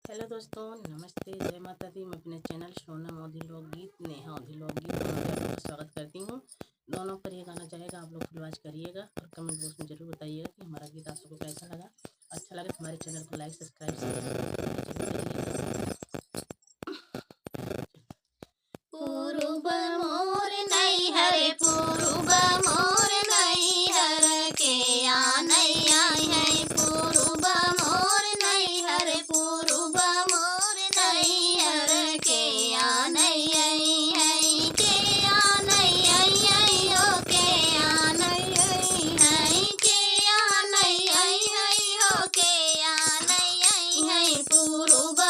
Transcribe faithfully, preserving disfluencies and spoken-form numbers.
हेलो दोस्तों, नमस्ते, जय माता दी। मैं अपने चैनल सोनम अवधी लोकगीत, नेहा अवधी लोकगीत में आप सबका स्वागत करती हूँ। दोनों पर ये गाना जाएगा, आप लोग फुल वॉच करिएगा और कमेंट बॉक्स में जरूर बताइएगा कि हमारा गीत आप सबको कैसा लगा। अच्छा लगे तो हमारे चैनल को लाइक, सब्सक्राइब, शेयर जरूर करिएगा। पूरुब मोर नैहर, पूरुब मोर नैहर, के आनई आई है। पूरुब मोर नैहर, पूरुब मोर नैहर, के आनई आई है। के आनई आई है, ओ के आनई आई है। के आनई आई है, ओ के आनई आई है। पूरुब